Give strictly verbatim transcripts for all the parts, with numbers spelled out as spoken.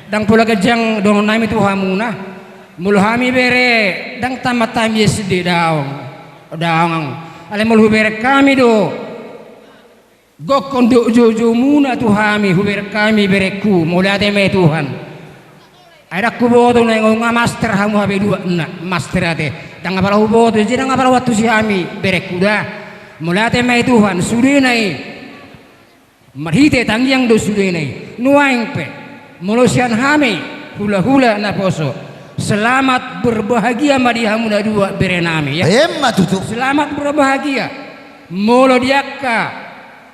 Ndang pola ganjang dohonon nami tu hamuna. Molo hami bere, ndang tamat hami S D daong. Daong. Alai molo hubereng hami do gokhon dohot joujoumuna tu hami, hubereng hami berengku, mauliate ma i Tuhan. Ai ndang huboto na nunga master hamu hape dua na, master ate. Ndang apala huboto, jadi ndang apala huantusi hami berengku da. Mauliate ma i Tuhan, sudena i. Marhite tangiang do sudena i. Nuaeng pe, molo sian hami, hulahula naposo, selamat berbahagia ma di hamu na dua bere nami, ya. Emma tutu. Selamat berbahagia. Molo di angka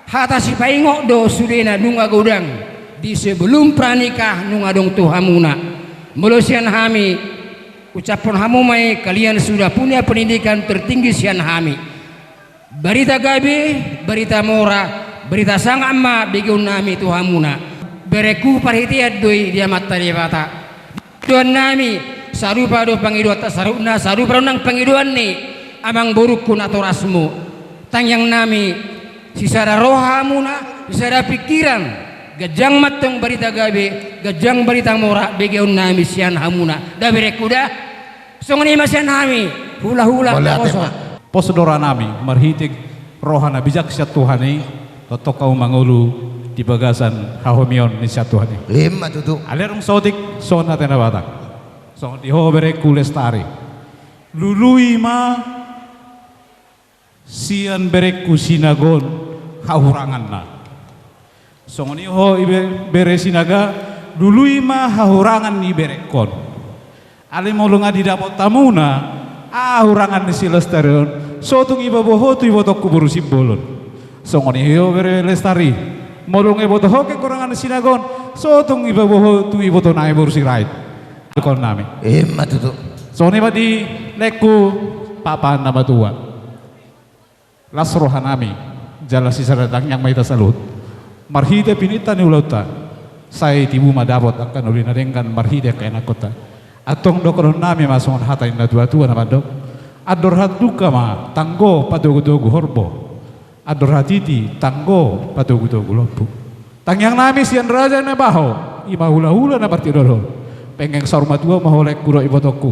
hata sipaingot do sudena nunga godang, di sebelum pranikah nunga adong tu hamuna. Molo sian hami, ucaphon hamu ma i, kalian sudah punya pendidikan tertinggi sian hami. Barita gabe, barita mora, barita sangap ma begeon nami tu hamuna. Berengku, parhitean do i di Amanta Debata. Pangidoan nami, sarupa do pangidoanta saluhutna, sarupa do nang pangidoan ni amangborungku natorasmu. Tangiang nami, sisada roha hamuna, sisada pingkiran, ganjang ma antong barita gabe, ganjang barita mora, begeon nami sian hamuna. Da berengku da, songon i ma sian hami, hulahula naposo. Pos do roha nami, marhite roha na bijak sian Tuhan i, tongtong hamu mangolu di bagasan hahomion ni sian Tuhan i. Emma tutu. Alai dung saotik, songon hata ni Debata. Songon i ho berengku Lestari. Lului ma sian berengku Sinaga on hahuranganna. Songon i ho ibe-, bere Sinaga, lului ma hahurangan ni berengkon. Alai molo nunga didapot hamuna hahurangan ni si Lestari on, so tung ipaboa ho tu ibotongku boru Simbolon. Songon i ho bere Lestari, molo nunga diboto ho kekurangan ni Sinaga on, so tung ipaboa ho tu iboto nami boru Sirait. Dohonon nami. Emma tutu. Songon i ma di laengku Pakpahan na matua. Las roha nami, jala sisada tangiang ma hita saluhut. Marhite pinta ni ulaonta, sai tibu ma dapot angka na uli na denggan marhite angka ianakhonta. Antong dohonon nami ma songon hata ni natuatua na mandok: Andor hatdungka ma tanggo patogutogu horbo. Andor hatiti tanggo patogutogu lombu. Tangiang nami sian raja na baho, i ma hulahula na martinodohon. Penggeng saur matua ma ho laengku dohot ibotongku.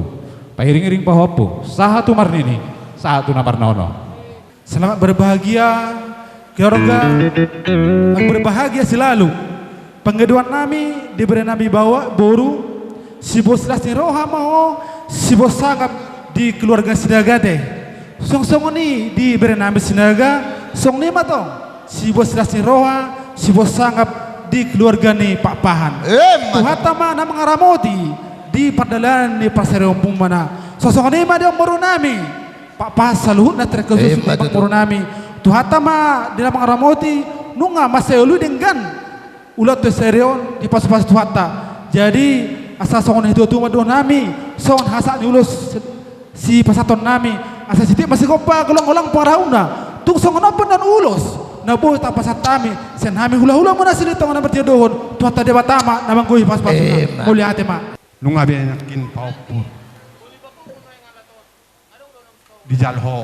Pairingiring pahompu, sahat tu marnini, sahat tu na marnono. Selamat berbahagia, keluarga, berbahagia selalu. Pangidoan nami di bere nami baoa, boru, siboan las ni roha ma ho, siboan sangap di keluarga Sinaga ate. Songon i di bere nami Sinaga, songon i ma tong, siboan las ni roha, siboan sangap di keluarga ni Pakpahan. Emma. Tuhanta ma na mangaramoti di pardalanan ni parsaripeon muna. Songon i ma di amangboru nami Pakpahan saluhutna, terkhusus di amangboru nami. Tuhanta ma di na mangaramoti, nunga mansai uli denggan ulaon tu sadari on dipasupasu Tuhanta. Jadi asa songon i tutu ma dohonon nami, songon hata ni ulos sipasahaton nami, asa sititi ma sigompa, golanggolang pangarahutna. Tung songon on pe na ulos na boi tapasahat hami sian hami hulahula muna Silitonga na martinodohon, Tuhanta Debata ma na manggohi pasupasuna. Emma. Mauliate ma. Nunga be nangkin pahompu dijalo ho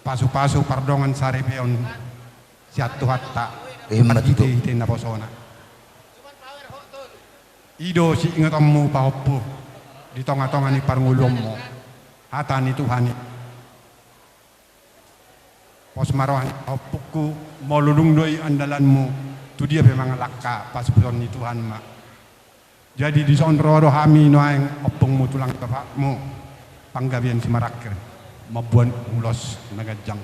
pasupasu pardongan saripeon sian Tuhanta. Emma tutu. Marhitehite naposona. I do siingotonmu pahompu di tongatonga ni parngoluonmu hata ni Tuhan i. Pos ma roha ni pahompungku, molo dung do i andalanmu, tu dia pe mangalangka, pasupasu ni Tuhan ma. Jadi dison ro do hami nuaeng ompungmu, tulang bapakmu, Panggabean Simarangkir, mamboan ulos na ganjang.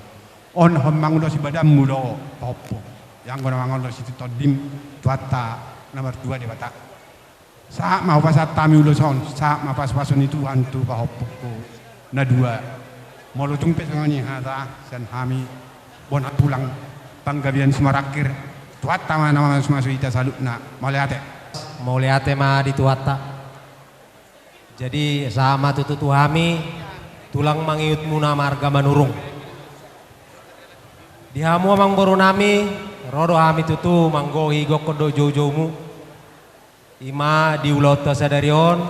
On hon mangulosi badanmu do, pahompu. Anggo na mangulosi tondim, Tuhanta na martua Debata. Sahat ma hupasahat hami ulos on, sahat ma pasupasu ni Tuhan tu pahompungku na dua. Molo tung pe songon i hata sian hami, bona tulang Panggabean Simarangkir, Tuhanta ma na mamasumasu hita saluhutna. Mauliate. Mauliate ma di Tuhanta. Jadi sahat ma tutu tu hami tulang mangihutmuna marga Manurung. Di hamu amangboru nami, ro do hami tutu manggohi gokhon dohot joujoumu. I ma di ulaonta sadari on,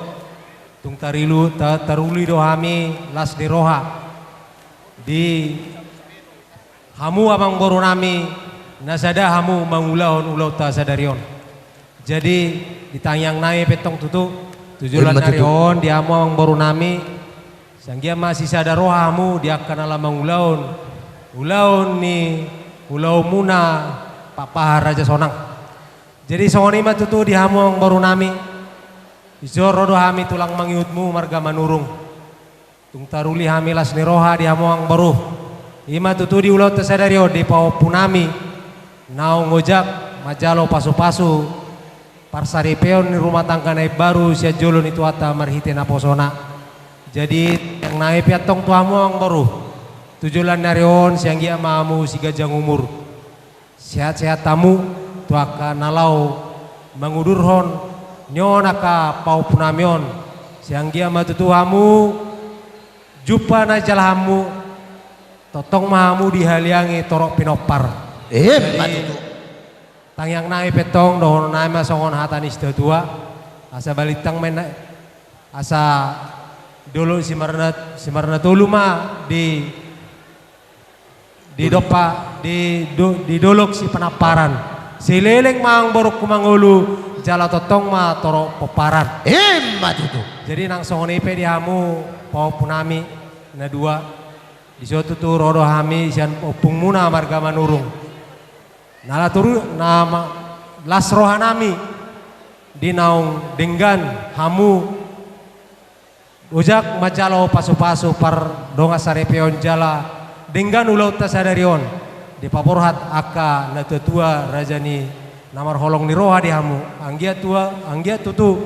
tung tarilu-, ta-, taruli do hami las ni roha di hamu amangboru nami na sada hamu mangulahon ulaonta sadari on. Jadi Di tangiang nami pe tong tutu, tu joloan ni ari on, di hamu amangboru nami, sai anggiat ma sisada roha hamu di angka na laho mangulahon ulaon ni ulaonmuna Pakpahan Raja Sonang. Jadi songon i ma tutu di hamu amangboru nami, dison ro do hami tulang mangihutmu marga Manurung. Tung taruli hami las ni roha di hamu amangboru. I ma tutu di ulaonta sadari on di pahompu nami naung ojak manjalo pasupasu parsaripeon ni rumah tangga na imbaru sian jolo ni Tuhanta marhite naposona. Jadi tangiang nami pe antong tu hamu amangboru, tu joloan ni ari on sai anggiat ma hamu siganjang umur. Sehat-sehat hamu tu angka na laho mangudurhon ni on angka pahompu nami on. Sai anggiat ma tutu hamu jumpa na jalahanmu, tongtong ma hamu dihaliangi torop pinompar. Emma tutu. Tangiang nami pe tong, dohonon nami ma songon hata ni situatua, asa balintang ma na, asa dolok simarna, simarna tolu ma di di dompak, di do-, di dolok sipanamparan. Sileleng ma amangborungku mangolu, jala tongtong ma torop pomparan. Emma tutu. Jadi nang songon i pe di hamu pahompu nami na dua. Dison tutu ro do hami sian ompungmuna marga Manurung. Na la turu, na ma-, las roha nami di naung denggan hamu ojak manjalo pasupasu pardongan saripeon jala denggan ulaonta sadari on dipaborhat angka natuatua raja ni na marholong ni roha di hamu. Anggiat tua, anggiat tutu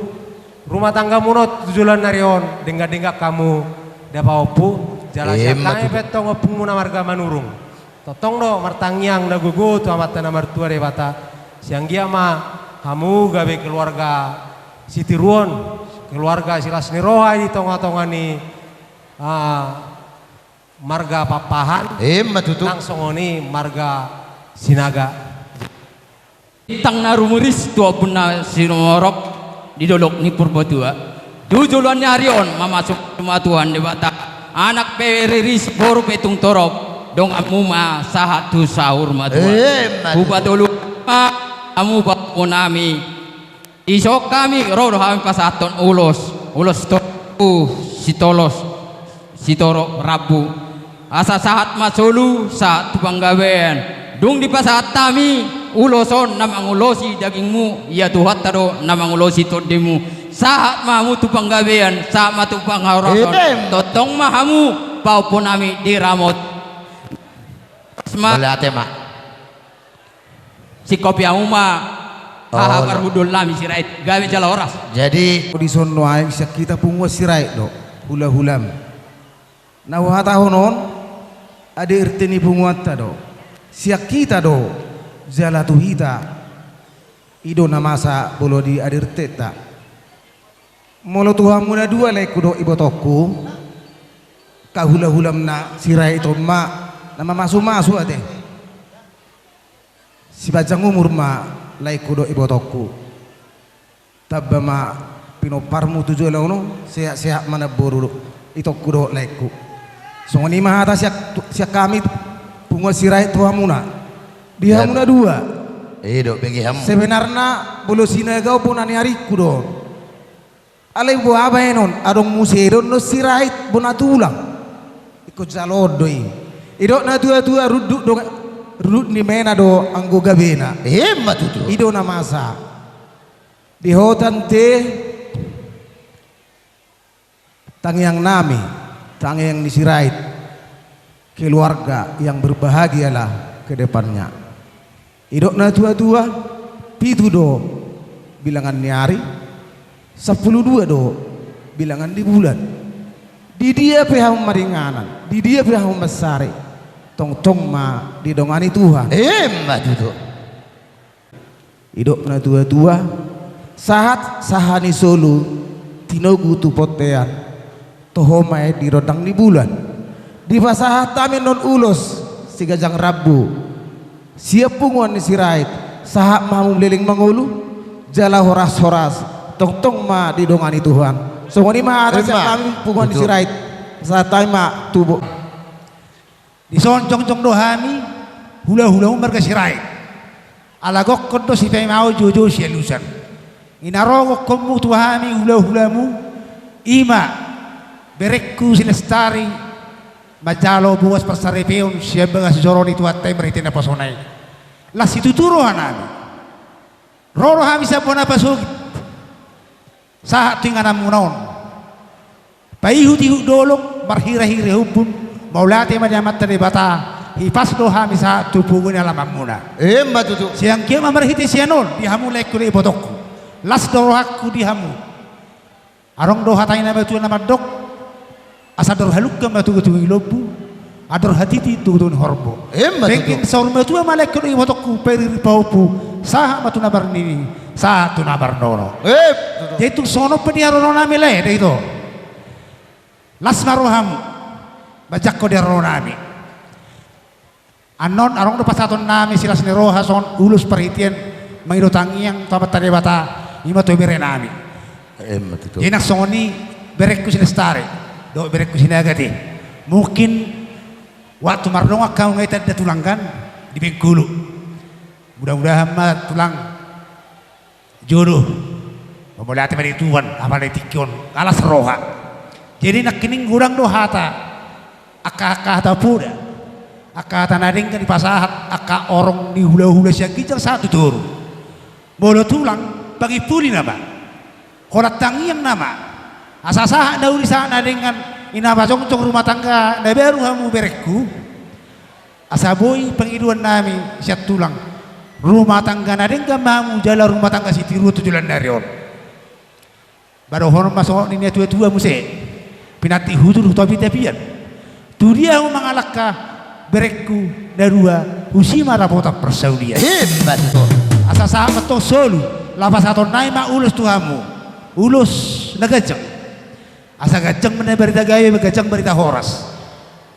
rumah tanggamuna on tu joloan ni ari on denggan-denggan hamu da pahompu. Jala sian hami pe tong ompungmuna marga Manurung, tongtong do martangiang na gogo tu Amanta na martua Debata. Sai anggiat ma hamu gabe keluarga sitiruon, keluarga silas ni roha di tonga-tonga ni, ah, marga Pakpahan. Emma tutu. Nang songon i marga Sinaga. Bintang na rumiris tu ombun na sinorop di dolok ni Purbatua. Tu joloan ni ari on mamasumasu ma Tuhan Debata. Anak pe riris, boru pe tung torop. Donganmu ma sahat tu saur matua. Emma tutu. Hupatolu ma hamu pahompu nami. Dison hami ro do hami pasahathon ulos, ulos togu sitolos, sitorop rambu. Asa sahat ma solu sahat tu panggabean. Dung dipasahat hami ulos on na mangulosi dagingmu, ia Tuhanta do na mangulosi tondimu. Sahat ma hamu tu panggabean, sahat ma tu panghorasan. Emma. Tongtong ma hamu pahompu nami diramoti. Mauliate ma. Singkopi hamu ma haha parhundul nami Sirait, gabe jala horas. Jadi dison nuaeng sian hita punguan Sirait do hulahulam. Na huhatahon on, A D R T ni punguanta do. Sian hita do, jala tu hita. I do na masa molo di A D R T-ta. Molo tu hamu na dua laengku dohot ibotongku, angka hulahulam na Sirait on ma na mamasumasu ate. Sipanjang umur ma laengku dohot ibotongku. Tamba ma pinomparmu tu joloan on, sehat-sehat ma namboru dohot itongku dohot laengku. Songon i ma hata sian, sian hami punguan Sirait tu hamuna. Di hamu na dua. I do bege hamu. Sebenarna molo Sinaga on bona ni aringku do. Alai boha baenon, adong muse do annon Sirait bona tulang. Ingkon jaloon do i. Didok natuatua, rundut do, rundut ni mena do anggo gabena. Emma tutu. I do na masa. Di ho tante, tangiang nami, tangiang ni Sirait, keluarga yang berbahagialah ke depannya. Didok natuatua, pitu do bilangan ni ari, sampulu dua do bilangan ni bulan. Di dia pe hamu maringanan, di dia pe hamu mansari, tongtong ma didongani Tuhan. Emma tutu. Didok natuatua, sahat saha ni solu tinogu tu bontean, toho ma i di rondang ni bulan. Dipasahat hami annon ulos siganjang rambu sian punguan ni Sirait, sahat ma hamu leleng mangolu jala horashoras, tongtong ma didongani Tuhan. Songon i ma hata sian hami punguan ni Sirait. Sahat hami ma tubu. Dison jongjong do hami hulahulamu marga Sirait. Ala gokkon do sipaimahon, joujou sialusan. I na rogokhonmu tu hami hulahulamu, i ma berengku si Lestari, manjalo boas parsaripeon sian bagas joro ni Tuhanta i marhite naposona i. Las situtu rohanami. Ro do hami sian bona pasogit sahat tu ingananmuna on. Paihutihut dolok, marhirahira umbun, mauliate ma di Amanta Debata, hipas do hami sahat tu pogu ni alamanmuna. Emma tutu. Sai anggiat ma marhite sian on, di hamu laengku dohot ibotongku, las do rohangku di hamu. Adong do hata ni na matua na mandok, asa andor halungka ma togutogu ni lombu, andor hatiti togutogu ni horbo. Emma tutu. Penggeng saur matua ma laengku dohot ibotongku, paririm pahompu, sahat ma tu na marnini, sahat tu na marnono. Emma tutu. Jadi tung songon on pe di haroronami lae, da ito. Las ma rohamu, manjangkon di haroronami. Annon adong do pasahatonnami silas ni roha songon ulos parhitean mangido tangiang tu Amanta Debata, i ma tu berenami. Emma tutu. Jadi nang songon i berengku si Lestari dohot berengku Sinaga te. Mungkin waktu mardongan hamu nga i tanda tulang kan di Bengkulu. Mudah-mudahan ma tulang jodoh. Mauliate ma di Tuhan, apala di tingki on, nga las roha. Jadi nangkining godang do hata, angka, angka hata poda, angka hata na denggan dipasahat angka horong ni hulahula sian ginjang sahat tu toru. Molo tulang, pangimpuli nama, holan tangiang nama, asa sahat na uli sahat na denggan, i na pajongjong rumah tangga na baru hamu berengku. Asa boi pangidoannami sian tulang, rumah tangga na denggan ma hamu jala rumah tangga sitiruon tu joloan ni ari on. Ba dohonon ma songon nidok ni natuatua muse, pinantik hujur tu apitapian. Tudia hamu mangalangka berengku na dua, husi ma dapotan parsaulian. Hebat tutu. Asa sahat ma tong solu, laho pasahatonnami ma ulos tu hamu, ulos na ganjang. Asa ganjang ma barita gabe, ganjang barita horas.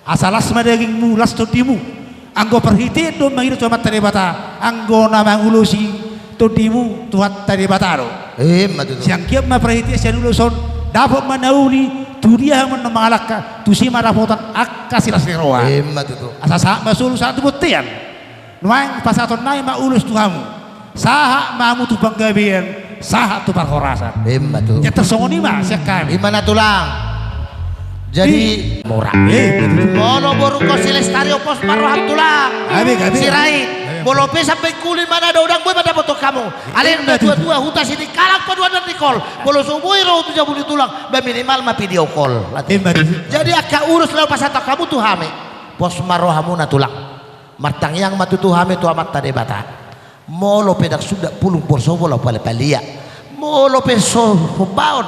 Asa las ma dagingmu, las tondimu. Anggo parhitean do mangido tu Amanta Debata, anggo na mangulosi tondimu Tuhanta Debata do. Emma tutu. Sai anggiat ma parhitean sian ulos on, dapot ma na uli, tudia hamu mangalangka, tusi ma dapotan angka silas ni roha. Emma tutu. Asa sahat ma solu sahat tu bontean. Nuaeng pasahatonnami ma ulos tu hamu. Sahat ma hamu tu panggabean, sahat tu parhorasan. Emma tutu. Jadi tung songon i ma sian hami. I ma na tulang. Jadi mora. Eh, molo borungkon si Lestari, pos ma roham tulang. Gabe, gabe. Sirait. Molo pe sampe kuli ma na dodang, boi ma dapotan hamu. Alai natuatua, huta Sitinggalang paduanan ni Kol. Molo so boi ro tu jabu ni tulang, ba minimal ma video call. Emma tutu. Jadi angka ulos na pasahaton hamu tu hami, pos ma rohamuna tulang. Martangiang ma tutu hami tu Amanta Debata. Molo pe ndang suda pulung borso bola pala palia. Molo pe so hombaon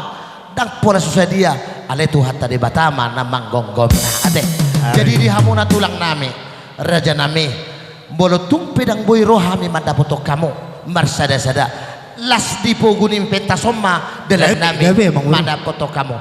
ndang pola so sadia. Alai Tuhanta Debata ma na manggomgomna. Ate. Jadi di hamuna tulangnami, rajanami, molo tung pe ndang boi ro hami mandapothon hamu marsadasada, las di pogu ni pentas on ma dalannami mandapothon hamu.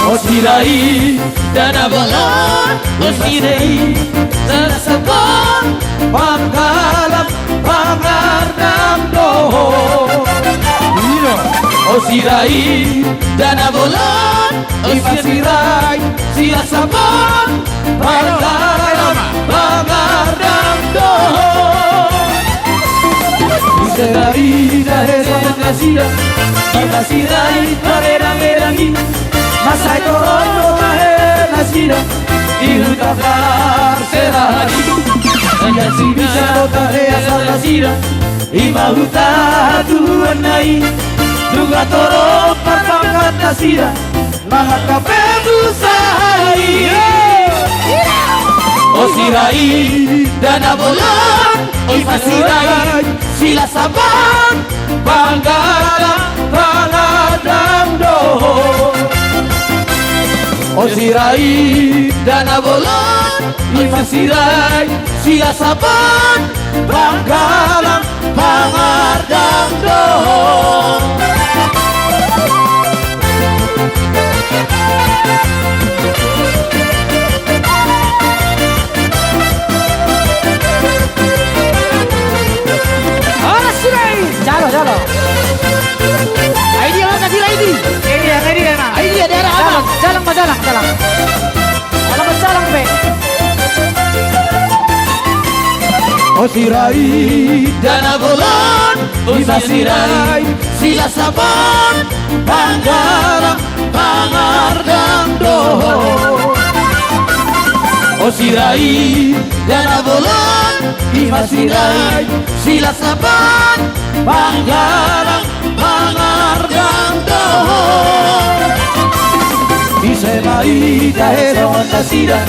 Osirai da na bolon, osirai da na sambon, panggalang pangardang do ho. Osirai da na bolon, osirai da na sambon, panggalang pangardang do ho. Osirai da hesa nasida, osirai da hesa nasida. Masa i toron do tahe nasida di huta parserahan i. Ia sibisa do tahe asal nasida, i ma huta tuan na i. Nunga torop marpangkat nasida, mangalangka pe tu sahat i. Osirai da na bolon, osirai da na sambon, panggalang pangardang do ho. Osirai da na bolon, osirai da na sambon, panggalang pangardang do ho. Sirait da na bolon, ima Sirait, Silas Sabon, Panggalang, Pangardang do ho. O Sirait da na bolon, ima Sirait, Silas Sabon, Panggalang, Pangardang do ho. Ise ma i tahe dongan nasida,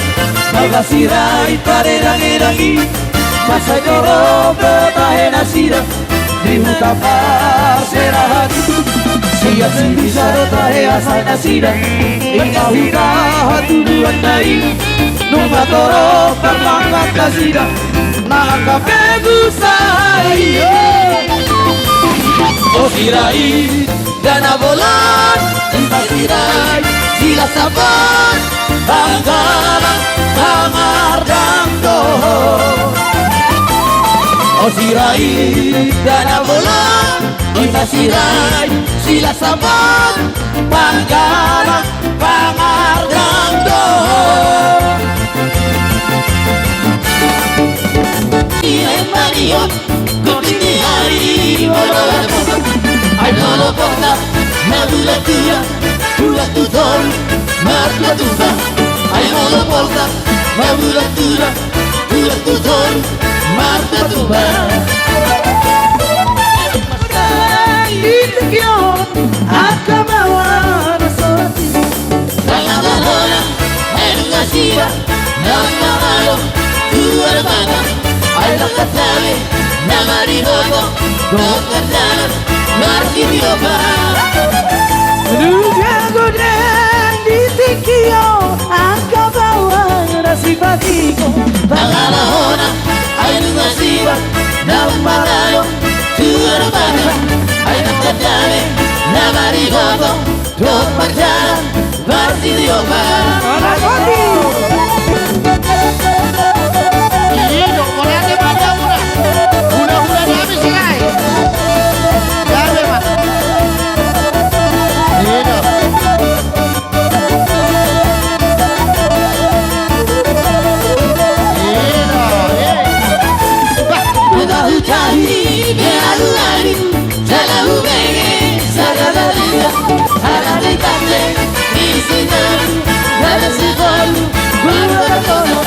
mauga Sirait paredang-edang i, mansai torop do tahe nasida di huta parserahan. Sian Sibisa do tahe asal nasida, ima huta hatubuanna i. Nunga torop do mangkat nasida, nangkap pe tu sai. O Sirait da na bolon, ima Sirait, Silas Sabon, Panggalang, Pangardang do ho. O Sirait da na bolon, ima Sirait, Silas Sabon, Panggalang, Pangardang do ho. Ima i ma nion, gopi ni ari, molo martua. Ai molo Poltak, na bulan tua, bulan tu toru, martua tuba. Ai molo Poltak, na bulan tua, bulan tu toru, martua tuba. Di tingki on, angka baoa na so ro. Pangalaho na ae nunga siba, na mangalo tu Debata. Ai dangka tabe na mariboto, dohot mardalan marsidohonan. Nunga godang di tingki on angka baoa na sipatihon. Pangalaho na ae nunga siba, na mangalo tu Debata. Ai dangka tabe na mariboto, dohot mardalan marsidohonan. Ala kopi. Iya dong, mana ada baca murah. Udah, udah, habis, Sirait. Gabe ma. Iya dong. Iya dong, iya. Bah. Udah hujahi, dia lu lari. Jala hubege sada dalila, ala di kate ni sinari, ala si bolu, bolu bolu,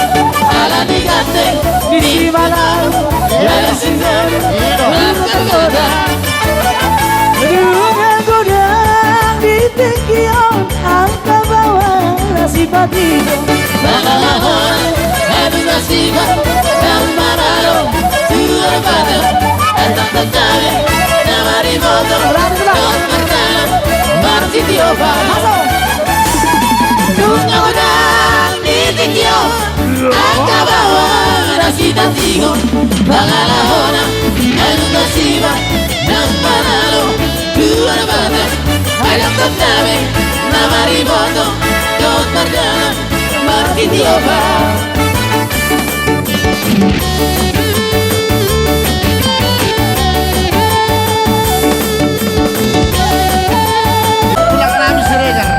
ala di kate ni simalau, ala sinari, ala goda. Nunga godang di tingki on angka baoa na sipatihon. Pangalaho na ae nunga siba, na mangalo tu Debata. Ai dangka tabe na mariboto, dohot mardalan marsidohonan. Nunga godang di tingki on angka baoa na sipatihon. Pangalaho na ae nunga siba, na mangalo tu Debata. Ai dangka tabe na mariboto, dohot mardalan marsidohonan. Pulang nami Siregar.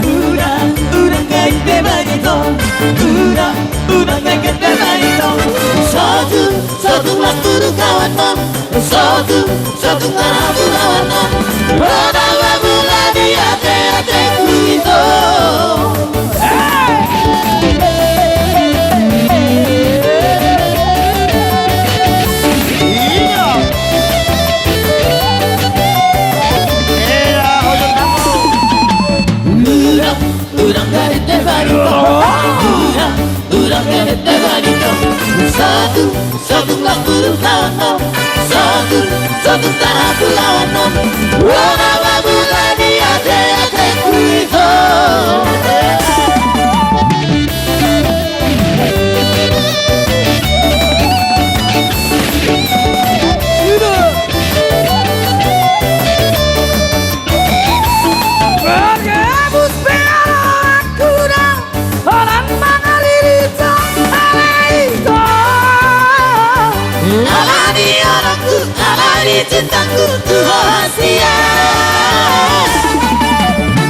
Uda, uda, kain pe bagito. Uda, uda, kain pe bagito. Sotung, sotung las turu kawan mam. Sotung, sotung tara turu kawan mam. Roda babula di ate, ate kuito. Iya. Iya, ojol kamu. Uda, uda, kain pe bagito. Uda, uda, kain pe bagito. Sotung, sotung las turu kawan mam. Sotung, sotung tara turu kawan mam. Roda babula di ate, ate kuito. Ala ni olokku, ala ni cintangku tu ho, Sirait.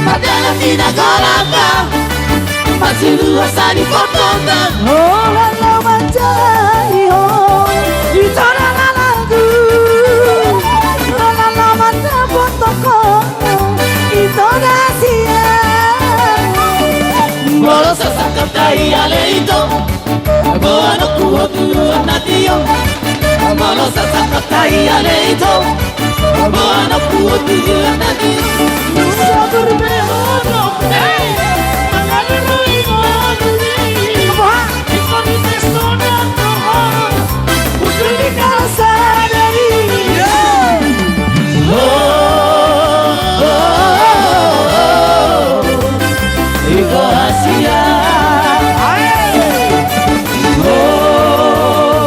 Mardalan di na golapa. Pasu dua sani potong tang. Holan laho manjai ho. Ito na lagu. Holan laho mandapothon ho. Ito na sian. Molo sasangkap tahi ale ito. Boanonku ho tu duhon na tio. Molo sasangkap tahi ale ito. Boanonku ho tu duhon na tio. Sabar be ho dope. Mangalului ho tu ni. Iko di tes soda doho. Usul di kala sadari. Oh, oh, oh, oh, oh. Iko hasia. Oh, oh,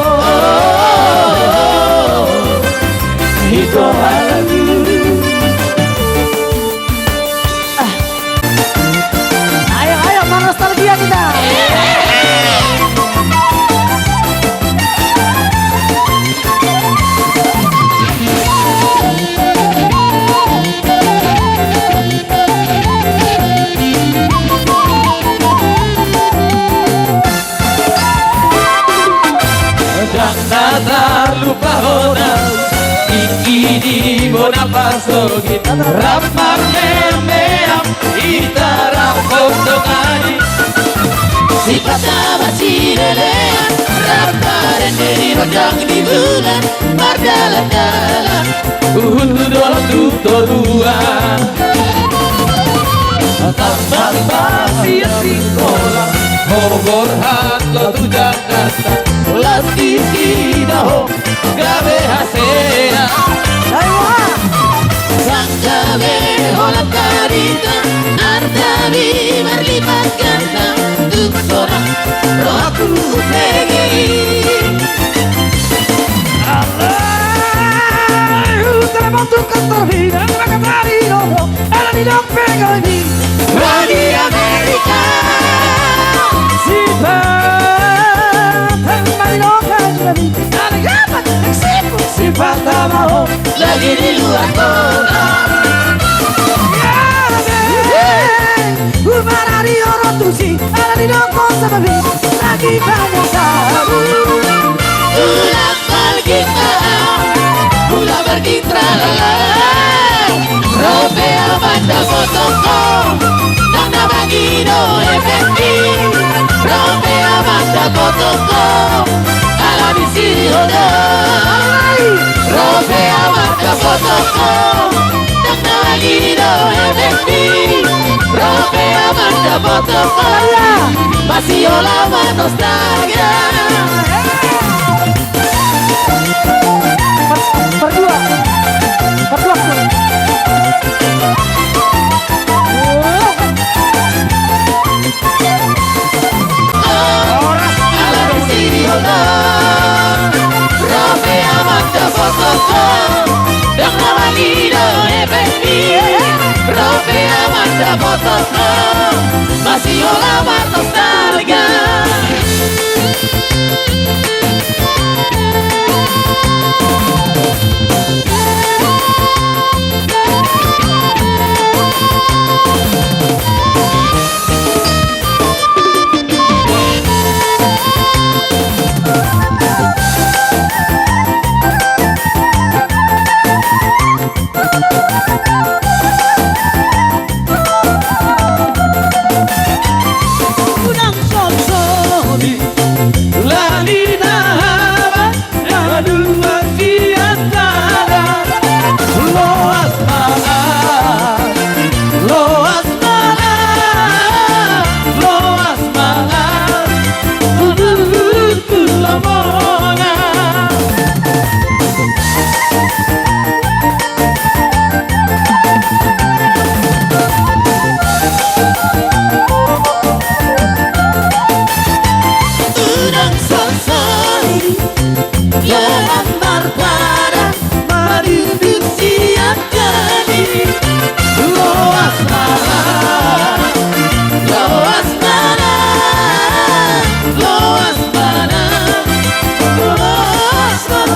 oh, oh, oh. Iko hasia. Ayo, ayo, bernostalgia kita. Ndang na tarlupa hona, tingki di bona pasogit, rap marmeam-meam, hita rap hondongani. Sipata masilelean, rap marende di rondang di bulan, mardalan-dalan. Huhut tu dolok tu toruan. Tambang basi sikola, ho borhat ho tu Jakarta. Las tingki da ho, gabe hasea. Sanggabe holan karita, arta di marlipat ganda, tung sorang rohaku pegei. Allahu telepon tu kantor bidang maka tadi doho ala di dompeng ini. Wali Amerika. Sipata mari doka jadi ada gapat sipu sipata mau lagi di luar kota. Ya, be. Umara di orang tusi ala di dompeng sama bi lagi banyak tahu. Ulang Balgita, mula balgita, la, la, la. Rope amanda potoko, ndang na mangido efektif. Rope amanda potoko, ala disi hoda. Rope amanda potoko, ndang na mangido efektif. Rope amanda potoko, masih olah manos. Part, part dua. Part dua. Masih olah bernostalgia. Unang sosoli lali na haba, na dua sian sada. Loas ma, loas ma, loas ma. Uduhut tu lomona. Unang sosoli, jangan marpada, marindu siap jadi. Loas ma, loas ma, loas ma, loas ma.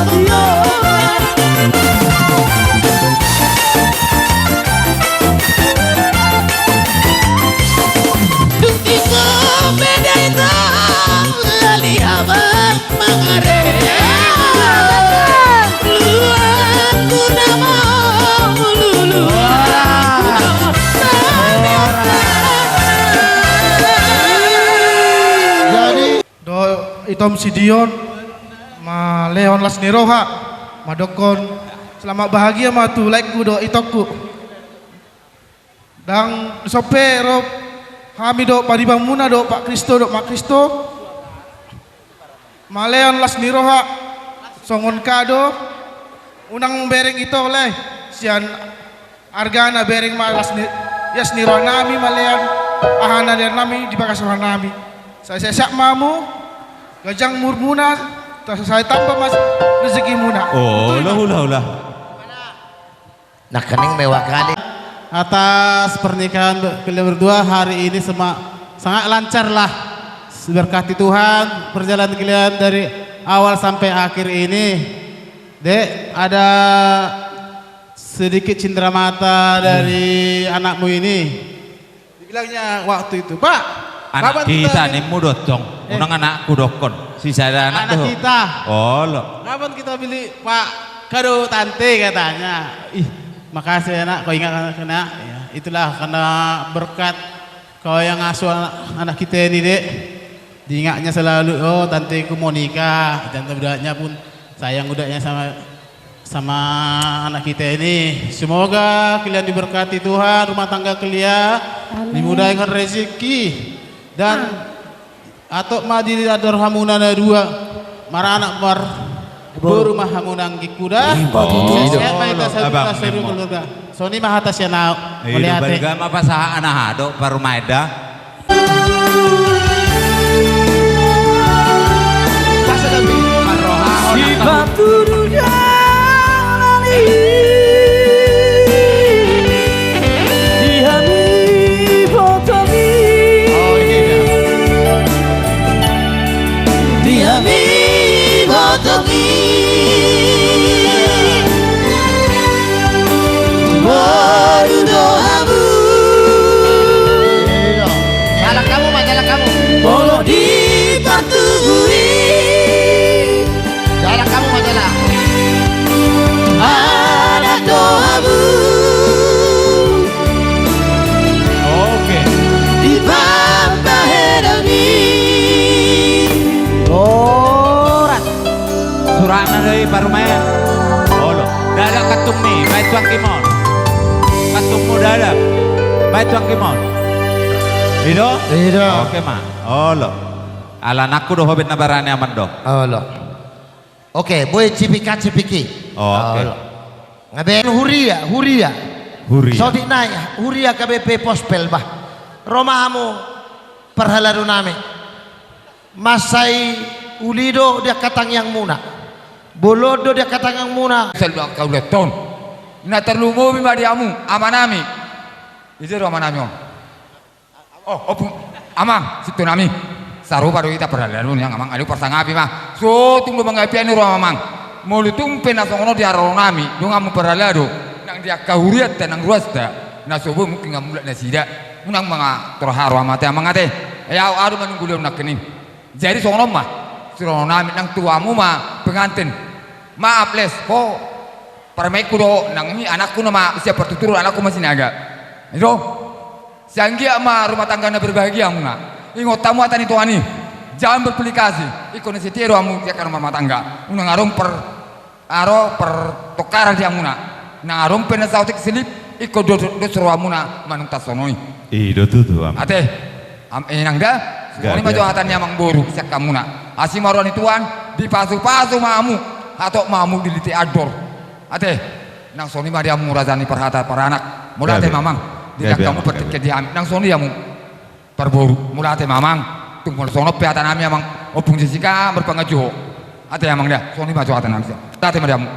Dung tiko Tom Sidion, malehon las ni roha, mandokkon selamat bahagia ma tu laengku dohot itongku. Ndang dison pe ro hami dohot paribanmuna dohot Pak Kristo dohot Mak Kristo, malehon las ni roha songon kado, unang bereng ito lae sian argana, bereng ma las ni, las ni rohanami, malehon aha na nilehonnami di bagas rohanami. Sai sehat-sehat ma hamu, ganjang umurmuna, sai tamba ma rezekimuna. Olo, olo, olo. Nangkining mewakili. Atas pernikahan kalian berdua hari ini sema-, sangat lancar lah. Diberkati Tuhan perjalanan kalian dari awal sampai akhir ini. Dek, ada sedikit cindera mata dari anakmu ini. Dibilangnya waktu itu, "Pak, anak kapan kita, kita ni?" Nimmu do tong. Eh. Unang anakku dokkon. Sisada anak do. Anak kita. Olo. "Kapan kita beli, Pak, kado tante?" katanya. Ih, makasih ya, Nak, kau ingat anak, Nak. Ya, itulah karena berkat kau yang ngasuh anak, anak kita ini, Dek. Diingatnya selalu, "Oh, tanteku mau nikah." Dan udahnya pun sayang udahnya sama sama anak kita ini. Semoga kalian diberkati Tuhan, rumah tangga kalian. Amin. Dimudahkan rezeki dan atok ma di andor hamuna na dua, maranak marboru ma hamuna anggingku da. Sehat ma hita saluhutna saluhut keluarga. Songon i ma hata sian au. Mauliate. Balga ma pasahat anak dohot parumaen da. Di hami botomi, boru do hamu. Iyo. Jalang hamu ma, jalang hamu. Molo dipartubuhi. Jalang hamu ma, jalang. Anak do hamu. Oke. Di pambahenan i. Horas. Suratna do i parumaen. Olo. Dada kantungmi, baen tu anggim on. Kantungmu dada. Baen tu anggim on. I do? I do. Oke ma. Olo. Ala anakku do ho, baen na barani amang do. Olo. Oke, boi cipika-cipiki. Oh, oke. Olo. Ngabe huria, huria. Huria. Saotik nai, huria K B P Pospel bah. Ro ma hamu parhalado nami. Mansai uli do di angka tangiangmuna. Bolon do di angka tangiangmuna. Selalu angka ulat on. Na tarlumobi ma di hamu, amanami. Ise do amanami on? Oh, ompung, amang, sintonami. Sarupa do hita parhalado nian, amang, alu parsangapi ma. So tung do mangapian ni roha, amang. Molo tung pe na songon on di haroro nami, donganmu parhalado, nang di angka hurianta nang ruasta, na so boi mungkin nunga mulak nasida. Unang mangator haroa ma ate, amang, ate. Ia au do manungguli on nangkining. Jadi songon on ma. Suruhon nami nang tu hamu ma pengantin. Maaf, Les, ho parumaenku do, nang i anakku nama sian partuturon, anakku ma Sinaga. I do. Sai anggiat ma rumah tangga na berbahagia hamuna. Ingot hamu hata ni Tuhan i. Jangan berpilih kasih. Ingkon na setia do hamu di angka rumah tangga. Unang adong par, aro pertengkaran di hamuna. Nang adong pe na saotik selip, ingkon dos, dos rohamuna manuntas songon i. I do tutu, amang. Ate, am, inang da. Songon i ma jo hata ni amang boru sian hamuna. Asi ma roha ni Tuhan, dipasupasu ma hamu, hatop ma hamu diliti andor. Ate, nang songon i ma di hamu raja ni parhata paranak. Mauliate ma, amang. Di angka hamu partingkian di hami. Nang songon i hamu parboru. Mauliate ma, amang. Tung molo songon on pe hata nami, amang. Ompung Jessica marpangajuho. Ate, amang, da. Songon i ma jo hata nami. Mauliate ma di hamu.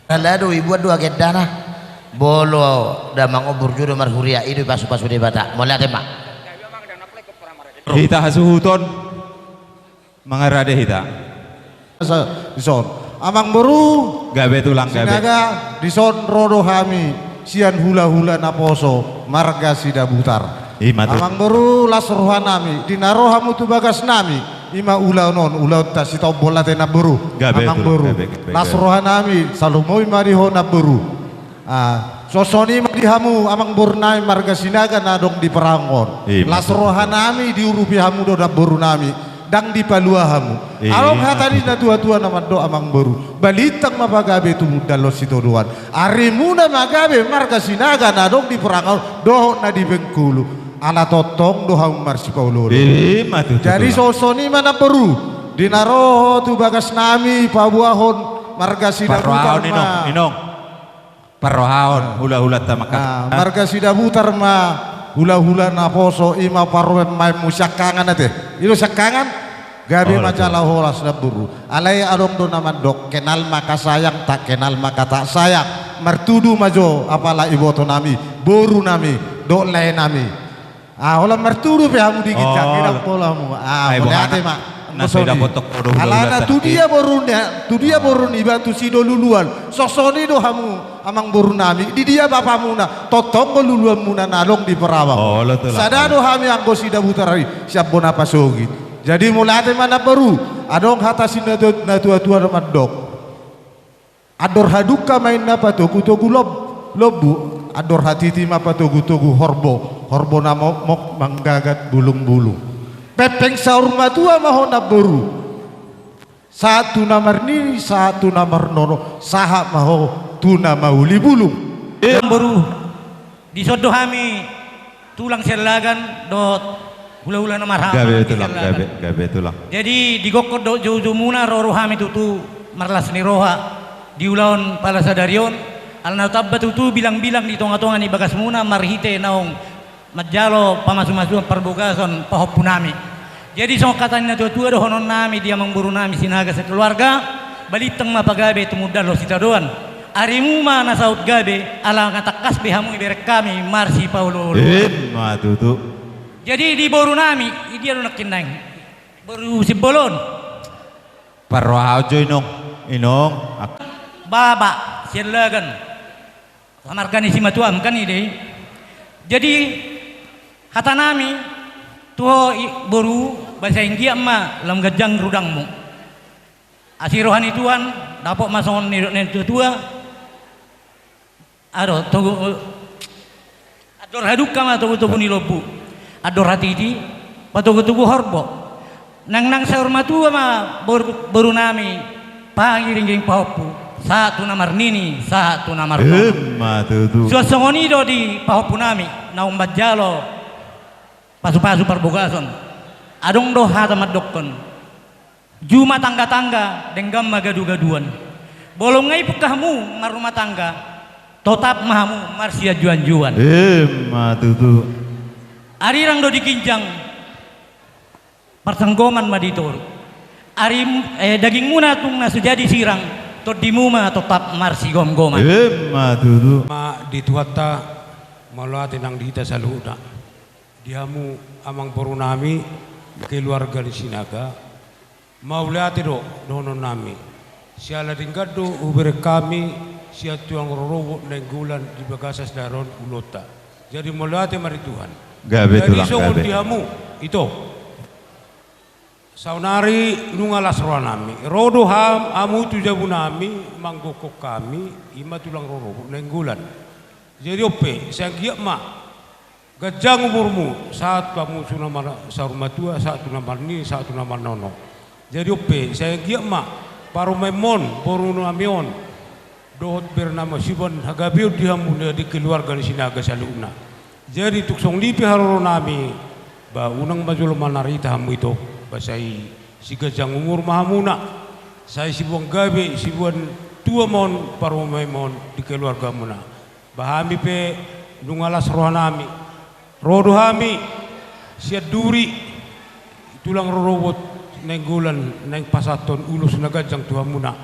Parhalado, ibuan do agendana. Molo damang on burju do marhuria, i do dipasupasu Debata. Mauliate ma. Hita hasuhuton. Mangarade hita. Sa-, dison. Amang boru. Gabe tulang, gabe. Sinaga, dison ro do hami sian hulahula naposo marga Sidabutar. I ma tutu. Amang boru, las rohanami, di na ro hamu tu bagasnami, i ma ulaon on, ulaonta sitombol ate, namboru. Gabe tulang, gabe, gabe. Amang boru, las rohanami, salumobi ma di ho, namboru. Ah, songon i ma di hamu amang borunami marga Sinaga na adong di Parahanggo on. I ma tutu. Las rohanami diurupi hamu do, namborunami. Ndang dipalua hamu. Adong hata ni na tuatua na mandok, amangboru, balintang ma pagabe tumundalhon sitadoan. Arimuna ma gabe marga Sinaga na adong di Perangaon dohot na di Bengkulu. Ala tongtong do hamu marsipaolooloan. Jadi songon i ma, namboru, di na ro ho tu bagasnami paboahon marga Sidabutar ma. Parrohaon, inong. Parrohaon, hulahulanta mangkatai. Marga Sidabutar ma hulahula naposo, i ma parumaenmu siangkangan ate. I do siangkangan. Gabe ma jala horas, namboru. Alai adong do na mandok, kenal maka sayang, tak kenal maka tak sayang. Martudu ma jo apala ibotonami, borunami dohot laenami. Holan martudu pe hamu di ginjang, ndang pola hamu. Mauliate ma. Alana tu dia boru ni, tu dia boru niba, tu Sidoluluan. Songon i do hamu, amangborunami, di dia bapamuna, tongtong do luluanmuna na adong di Perawang. Sada do hami anggo Sidabutar i, sian bona pasogit. Jadi mauliate ma, namboru. Adong hata ni na tuatua na mandok, andor hadungka ma inna patogutogu lombu, andor hatiti ma patogutogu horbo, horbo na mokmok manggagat bulungbulung. Pengpeng saur matua ma ho, namboru, sahat tu na marnini, sahat tu na marnono, sahat ma ho tu na mauli bulung. Namboru, dison do hami tulang Siallagan dohot hulahula na marhaha. Gabe tulang, gabe tulang. Jadi di gokhon dohot joujoumuna ro do hami tutu marlas ni roha di ulaon pala sadari on, ala na tamba tutu bilangbilang di tongatonga ni bagasmuna marhite naung manjalo pamasumasuon parbagason pahompunami. Jadi songon hata ni na tuatua dohononnami di amangborunami Sinaga sakeluarga, balintang ma pagabe tumundalhon sitadoan. Arimu ma na saut gabe, ala nga tangkas be hamu ibereng hami marsipaolooloan. Ima tutu. Jadi di borunami, i dia do nangkin naeng? Boru Simbolon. Parrohaon jo, inong. Inong. Baba Siallagan. Samarga ni simatuam kan i do i. Jadi hatanami tu ho, boru, ba sai anggiat ma lam ganjang rudangmu. Asi roha ni Tuhan, dapot ma songon nidok ni na tuatua. Ado togu, andor hadungka ma togutogu ni lombu, andor hatiti patogutogu horbo. Nangnang saur matua ma boru, borunami, pangiringiring pahompu, sahat tu na marnini, sahat tu na marnono. Ima tutu. Suang songon i do di pahompunami naung manjalo pasupasu parbagason. Adong do hata mandokkon, juma tanggatangga, denggan ma gadugaduan. Molo nga ipungka hamu marrumah tangga, totap ma hamu marsianjuanjuan. Ima tutu. Arirang do di ginjang, parsanggoman ma di toru. Ari, eh, dagingmuna tung na so jadi sirang, tondimu ma totap marsigomgoman. Ima tutu. Ma di Tuhanta, mauliate nang di hita saluhutna. Di hamu amangborunami, keluarga ni Sinaga, mauliate do dohononnami. Siala denggan do hubereng hami sian tulang rorobot Nainggolan di bagasan sadari on ulaonta. Jadi mauliate ma di Tuhan. Gabe tulang, gabe. Jadi songon di hamu, ito. Saonari nunga las rohanami. Ro do ham, hamu tu jabunami, manggokhon hami, ima tulang rorobot Nainggolan. Jadi on pe, sai anggiat ma ganjang umurmu, sahat hamu tu na mar-, saur matua, sahat tu na marnini, sahat tu na marnono. Jadi on pe, sai anggiat ma parumaenmon, borunami on, dohot berenami on, siboan hagabeon di hamu na di keluarga ni Sinaga saluhutna. Jadi tung songon i pe haroronami, ba unang ma jolo manarita hamu ito, ba sai siganjang umur ma hamuna, sai siboan gabe, siboan tua ma on parumaenmon di keluargamuna. Ba hami pe nunga las rohanami. Ro do hami sian duri, tulang rorobot Nainggolan, naeng pasahathon ulos na ganjang tu hamuna.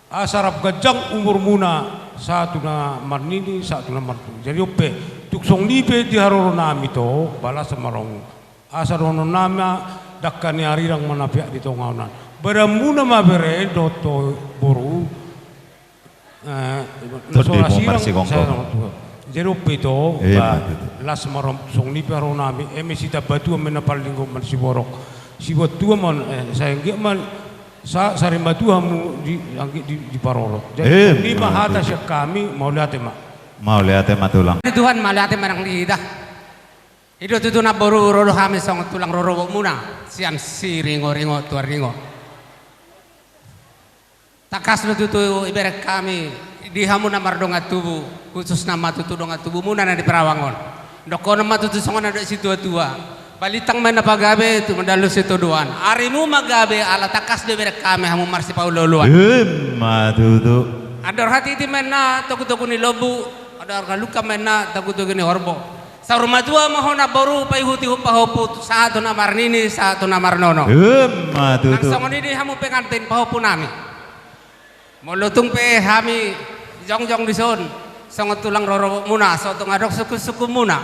Asa rap ganjang umurmuna, sahat tu na marnini, sahat tu na marnono. Jadi on pe, tung songon i pe di haroronami ito, ba las ma rohamu. Asa dohononnami ma, dangka ni arirang ma na peak di tonga on. Badanmuna ma bere dohot boru, eh, na so ra sirang, sai na tutu. Jadi on pe ito, ba, las ma rohamu, songon i pe haroronami, eme sitamba tua ma na paling linggo marsiborok. Siboan tua ma on, eh, sai anggiat ma, sa-, sari matua hamu di, anggiat di, diparorot. Jadi songon i ma hata sian hami, mauliate ma. Mauliate ma tulang. Tuhan, mauliate ma nang di hita. I do tutu namboru, ro do hami songon tulang rorobotmuna sian Siringoringo Tuaringo. Tangkas do tutu ibereng hami di hamu na mardongan tubu, khususna ma tutu dongan tubumuna na di Perawang on. Dohonon ma tutu songon na didok situatua: Balintang ma inna pagabe, tumundalhon sitadoan. Arimu ma gabe, ala tangkas do ibereng hami hamu marsipaolooloan. Ima tutu. Andor hatiti ma inna togutogu ni lombu, andor halumpang ma inna togutogu ni horbo. Saur matua ma ho namboru paihutihut pahompu, sahat tu na marnini, sahat tu na marnono. Ima tutu. Nang songon i di hamu pengantin pahompunami. Molo tung pe hami jongjong dison songon tulang rorobotmuna, so tung adong sungkunsungkunmuna,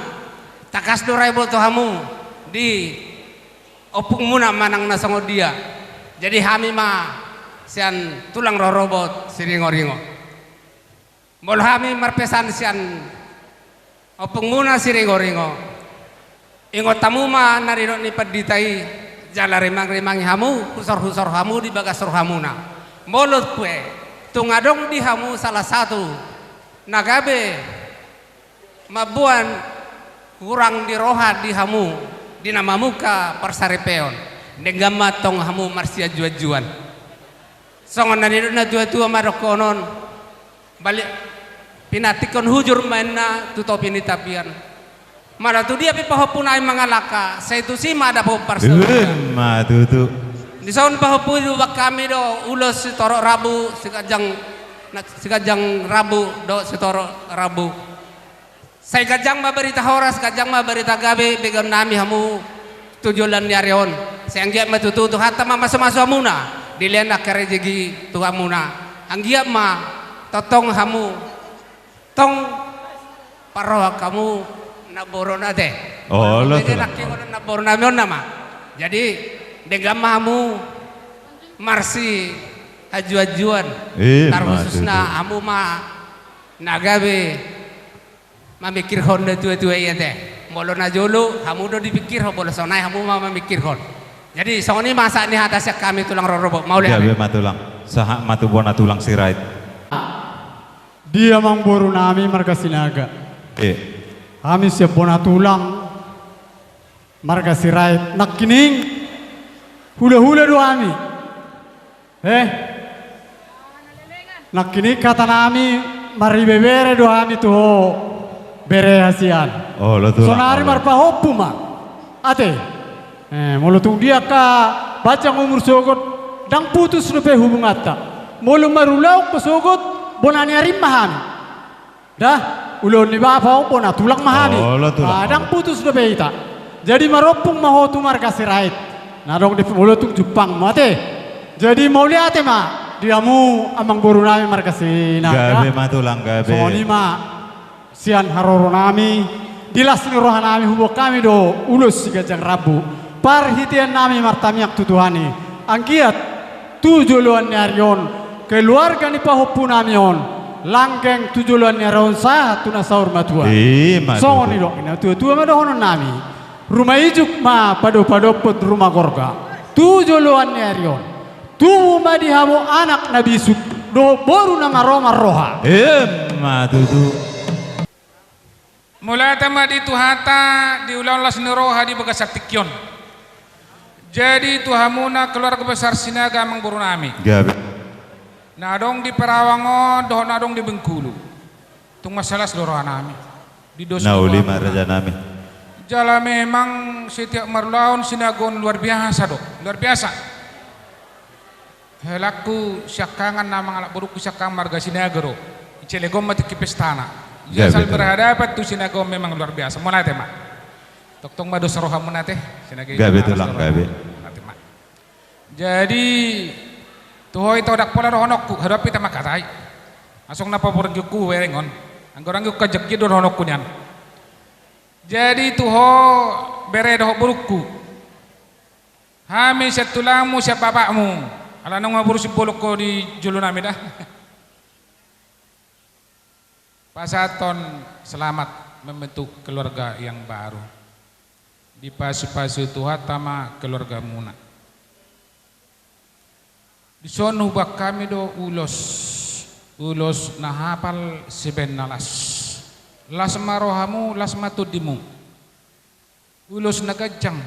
tangkas do ra iboto hamu di ompungmuna manang na songon dia. Jadi hami ma sian tulang rorobot Siringoringo. Molo hami marpesan sian ompungmuna Siringoringo, ingot hamu ma na nidok ni pandita i, jala rimangrimangi hamu, husorhusor hamu di bagas rohamuna. Molo pe tung adong di hamu salah satu na gabe mamboan hurang ni roha di hamu di na mamungka parsaripeon, denggan ma tong hamu marsianjuanjuan. Songon na nidok natuatua ma dohonon: Balik, pinantikhon hujur ma inna tu topi ni tapian. Molo tu dia pe pahompunami mangalangka, sai tusi ma dapot parsaulian. Ima tutu. Dison pahompu, diboan hami do ulos sitorop rambu, siganjang, na, siganjang rambu dohot sitorop rambu. Sai ganjang ma barita horas, ganjang ma barita gabe begeonnami hamu tu joloan ni ari on. Sai anggiat ma tutu Tuhanta mamasumasuamuna, dilehon angka rejeki tu hamuna. Anggiat ma tongtong hamu tong parrohahon hamu namboruna, ate. Olo, Tulang. Nangkin on namborunami on nama. Jadi denggan ma hamu marsianjuanjuan. Ima tutu. Tarkhususna hamu ma na gabe mamikirhon natuatua i, ate. Molo na jolo hamu do dipikirhon, molo sonai hamu ma mamikirhon. Jadi songon i ma sahat ni hata sian hami tulang rorobot. Mauliate. Gabe ma, Tulang. Sahat ma tu bona tulang Sirait. Di amangborunami marga Sinaga. E. Hami sian bona tulang marga Sirait nangkining hulahula do hami. E. Nangkining hatanami maribebere do hami tu ho, bere hasian. Olo, Tulang, olo. Sonari marpahompu ma, ate. E, molo tung dia angka panjang umur sogot, ndang putus dope hubunganta. Molo marulaon pe sogot, bona ni ari ma hami. Da, ulaon ni bapa on bona tulang ma hami. Olo, Tulang. A, ndang putus dope hita. Jadi marompung ma ho tu marga Sirait na adong di, molo tung jumpangmu, ate. Jadi mauliate ma di hamu amangborunami marga Sinaga. Gabe ma, Tulang, gabe. Songon i ma sian haroronami, di las ni rohanami huboan hami do ulos siganjang rambu. Parhiteannami martamiang tu Tuhan i, anggiat tu joloan ni ari on keluarga ni pahompunami on langgeng tu joloan ni ari on sahat tu na saur matua. Ima tutu. Songon i do natuatua ma dohononnami: Ruma ijuk ma padopadophon ruma gorga tu joloan ni ari on. Tubu ma di hamu anak na bisuk dohot boru na maromarroha. Ima tutu. Mauliate ma di Tuhanta, di ulaon las ni roha di bagasan tingki on. Jadi tu hamuna keluarga besar Sinaga, amangborunami. Gabe. Na adong di Perawang on dohot na adong di Bengkulu, tung mansai las do rohanami. Di dos na uli ma, rajanami. Jala memang setiap marulaon Sinaga on luar biasa do, luar biasa. Helangku siangkangan, na mangalap borungku siangkangan marga Sinaga do. I Cilegon ma tingki pestana. Gabe, Tulang. Asal berhadapan tu Sinaga on memang luar biasa. Mauliate ma. Tongtong ma dos rohamuna, ate. Sinaga i. Gabe, Tulang, gabe. Mauliate ma. Jadi tu ho, ito, ndang pola dohononku, haduan pe hita mangkatai. Asong na pabornggiku bereng on. Anggo ranggingku, anggiat do dohononku nian. Jadi tu ho, bere dohot borungku. Hami sian tulangmu, sian bapakmu. Ala naung ma boru Simbolon ho di jolonami da. Pasahathon selamat membentuk keluarga yang baru. Dipasupasu Tuhanta ma keluargamuna. Dison huboan hami do ulos, ulos na hapal, sibahen na las. Las ma rohamu, las ma tondimu. Ulos na ganjang.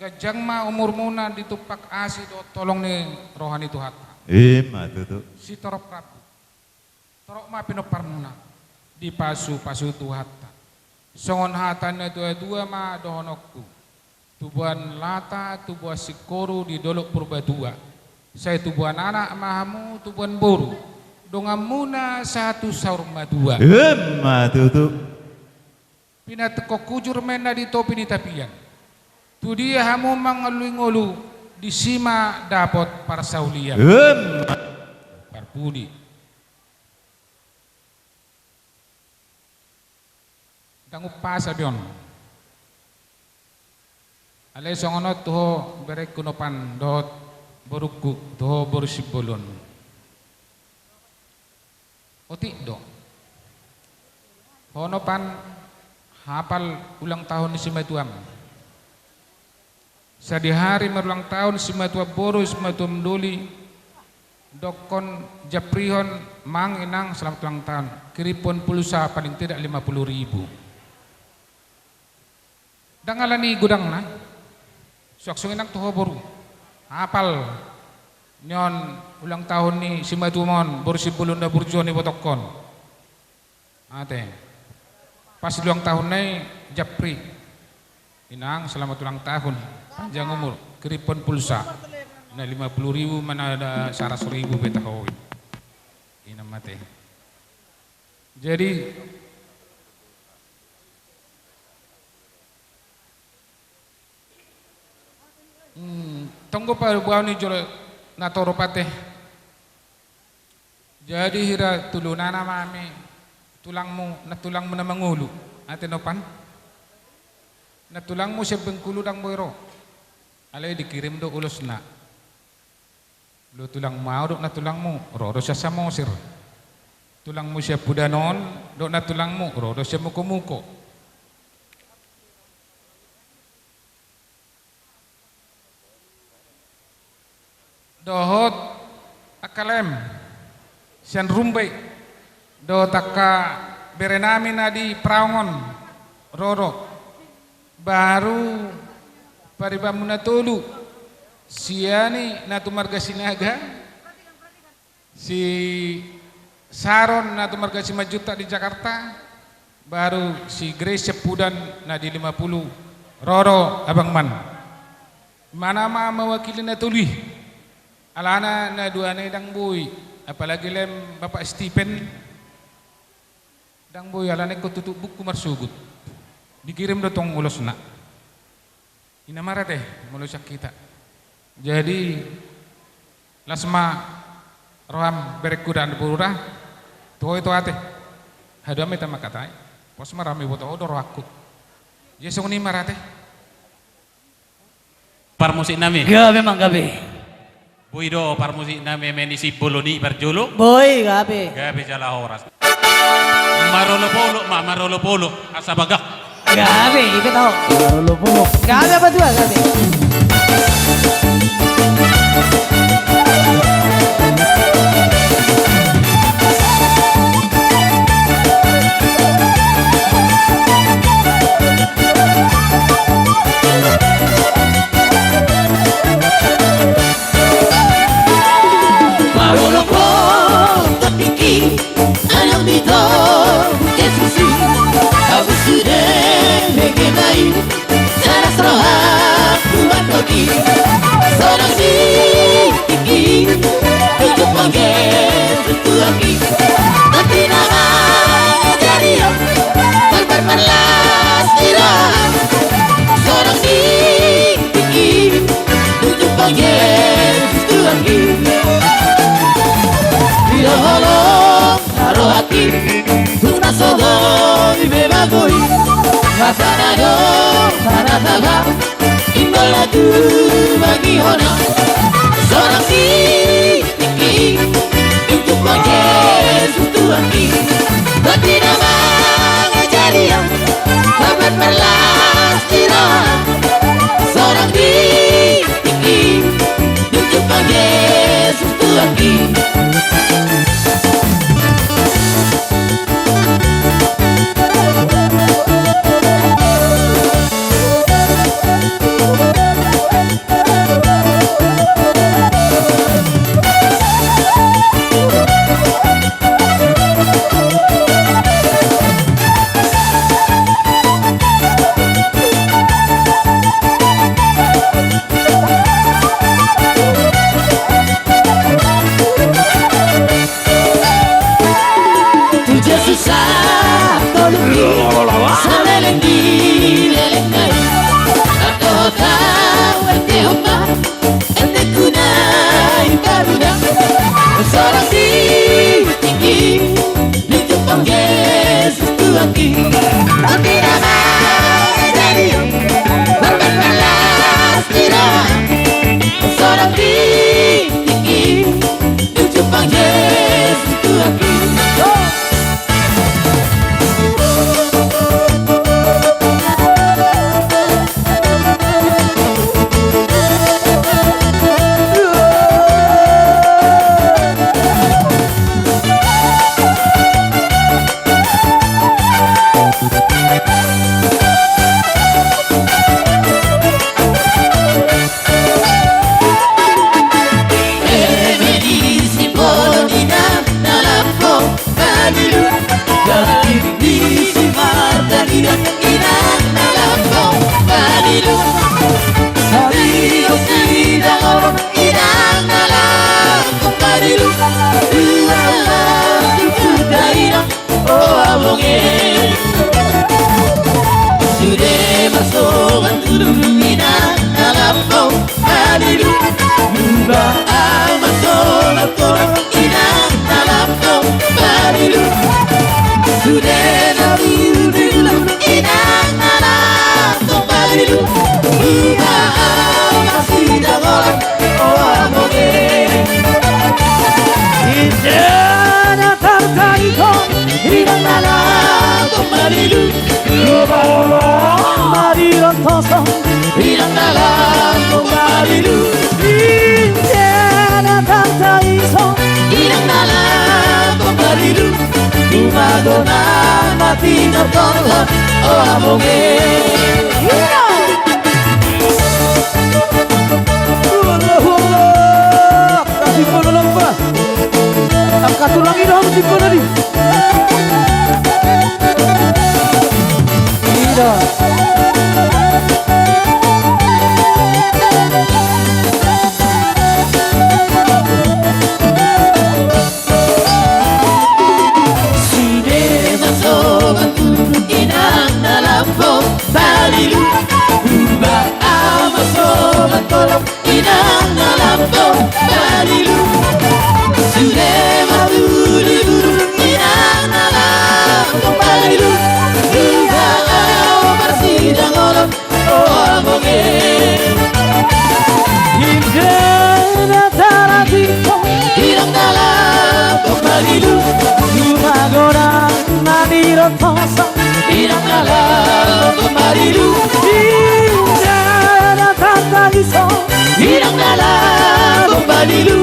Ganjang ma umurmuna ditumpak asi dohot holong ni roha ni Tuhanta. Ima tutu. Sitorop rambu. Torop ma pinomparmuna. Dipasupasu Tuhanta. Songon hata ni natuatua ma dohononku. Tubuan lata, tubuan singkoru di Dolok Purbatua. Sai tubuan anak ma hamu, tubuan boru. Donganmuna sahat tu saur matua. Ima tutu. Pinantikhon hujur ma inna di topi ni tapian. Tu dia hamu mangalului ngolu, disi ma dapot parsaulian. Ima. Parpudi. Ndang umpasa be on. Alai songon on tu ho berengku Nopan dohot borungku, tu ho boru Simbolon. Otik do. Ho Nopan, hapal ulang tahun ni simatuam. Sadihari marulang tahun simatuam boru, simatuam doli, dokkon, jamprihon, mang inang selamat ulang tahun. Kirimhon pulsa paling tidak lima puluh ribu. Ndang ala ni godangna. Suang songon i nang tu ho boru. Hapal nion ulang tahun ni simatuam on, boru Simbolon na burju on, ibotokkon. Ate. Pas ulang tahun nai, japri. Inang, selamat ulang tahun. Panjang umur. Kirimhon pulsa. Na lima puluh ribu, mana ada saratus ribu be taho i. Inang mate. Jadi, Hmm, tonggo paboaon ni jolo na torop ate. Jadi hira tulunana ma hami tulangmu, na tulangmu na mangolu. Ate Nopan. Na tulangmu sian Bengkulu ndang boi ro. Alai dikirim do ulosna. Lo tulangmu, au dohot na tulangmu, ro do sian Samosir. Tulangmu sian Pudanon, dohot na tulangmu, ro do sian Mukomuko. Dohot angka lem sian Rumbai, dohot angka berenami na di Praongon, ro do. Baru paribanmu na tolu, si Yani na tu marga Sinaga, si Saron na tu marga Simanjuntak di Jakarta, baru si Grace sian Pudan na di lima puluh, ro do abangman. Imana ma mewakili na tolu i. Alana na dua nai ndang boi, apalagi lem Bapak Stipen. Ndang boi, alana ingkon tutup buku marsogot. Dikirim do tong ulosna. Inna ma rade, molo sian hita. Jadi, las ma roham berengku da, boru da. Tu ho ito ate. Haduan ma hita mangkatai. Pos ma roham, iboto ho do rohangku. Jadi songon i ma rade. Parmusik nami. Gabe, amang, gabe. Boi do parmusik nami, eme ni Simbolon i parjolo. Boi, gabe. Gabe jala horas. Marolopolop ma, marolopolop. Asa bagak. Gabe, ipe tau. Marolopolop. Gabe apa tua, gabe. Parolopolop tingki, adong di togu Jesus i, abu sude mege bai, saras roha tuan togi, sonang di tingki, tujuh pangge tutuaki, tapi nama jadi ya, barbar marlas tira, sonang di tingki, tujuh pangge tutuaki. Di holong rohaki, tu na so boi be bagoi, masa na do mana taba, ingkon la tu bagi hona, sonang si tingki, tujuh pangge tutuaki, tapi nama jadi ya, barbar marlas tira, sonang di tingki, tujuh pangge tutuaki. Tolu saleleng di lelengna i. Atau tau ente opa, ente kuna i paruda. Sorang di tingki, di Jepang Jesus Tuhan ki. Tapi nama jadi berbalas tidak. Sorang di tingki, di Jepang Jesus Tuhan ki. O abonge. Sude masongan tudu inang na lambok padilu. Muba au masongan tudu inang na lambok padilu. Sude na tudu inang na lambok padilu. Muba au masida golang. Inda na tartaito, inang na lambok padilu. Muba au masirotoso, inang na lambok padilu. Inda na tartaito, inang na lambok padilu. Tumago na mati na tonton, o abonge. Iya. Angka tulang i do, angka tulang i do. Ida. Sude masongan tudu inang na lambok padilu. Muba au masongan tudu inang na lambok padilu. Sude ma tudu tudu inang na lambok padilu. Muba au masida golang. O abonge. Inda na tartaito, inang na lambok padilu. Tumago na mati na tonton, inang na lambok padilu. Inda na tartaito, inang na lambok padilu.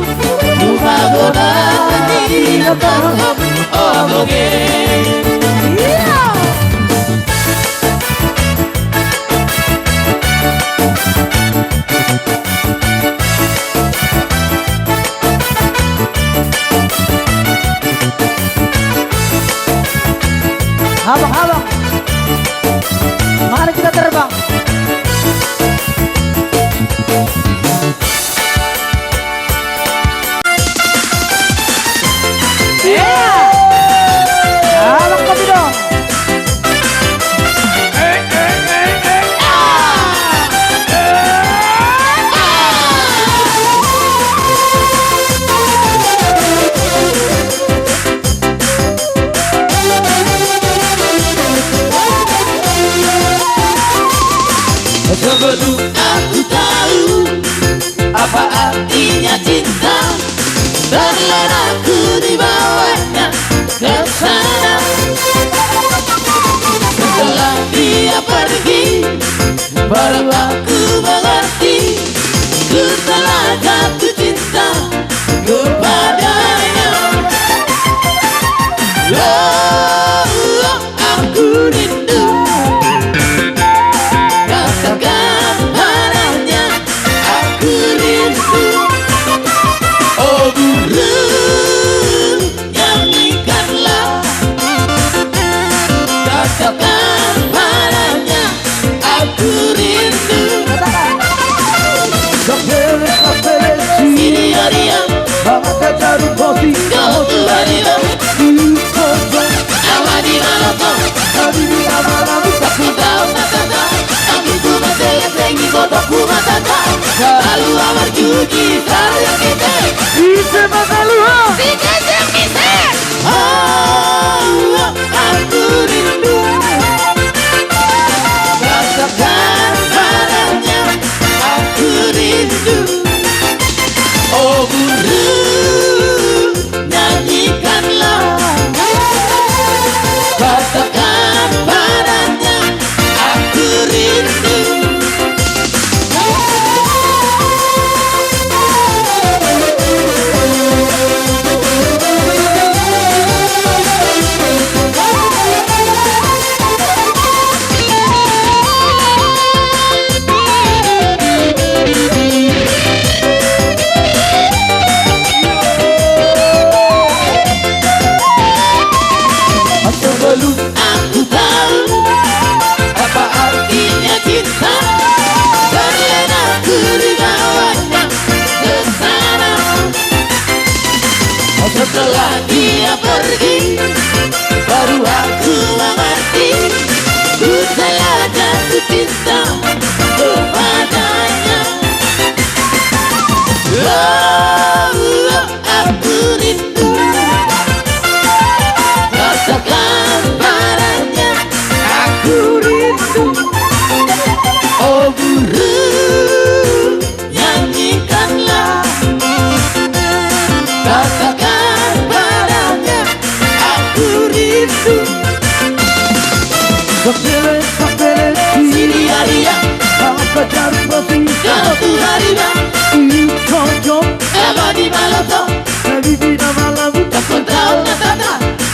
Tumago na mati na tonton, o abonge. Iya. Abang, abang. Mari kita terbang. Dia pergi, baru aku mengerti. Ku telah jatuh cinta kepadanya. Oh, aku rindu. Katakan padanya, aku rindu. Oh, burung, nyanyikanlah. Katakan padanya, aku rindu. Sapele, sapele, si dia-dia. Apa jarum kopi? Kalau tu hari dah. Ih, cocok. Eba di baloto. Habibi na malam. Tak kau tahu nak kata.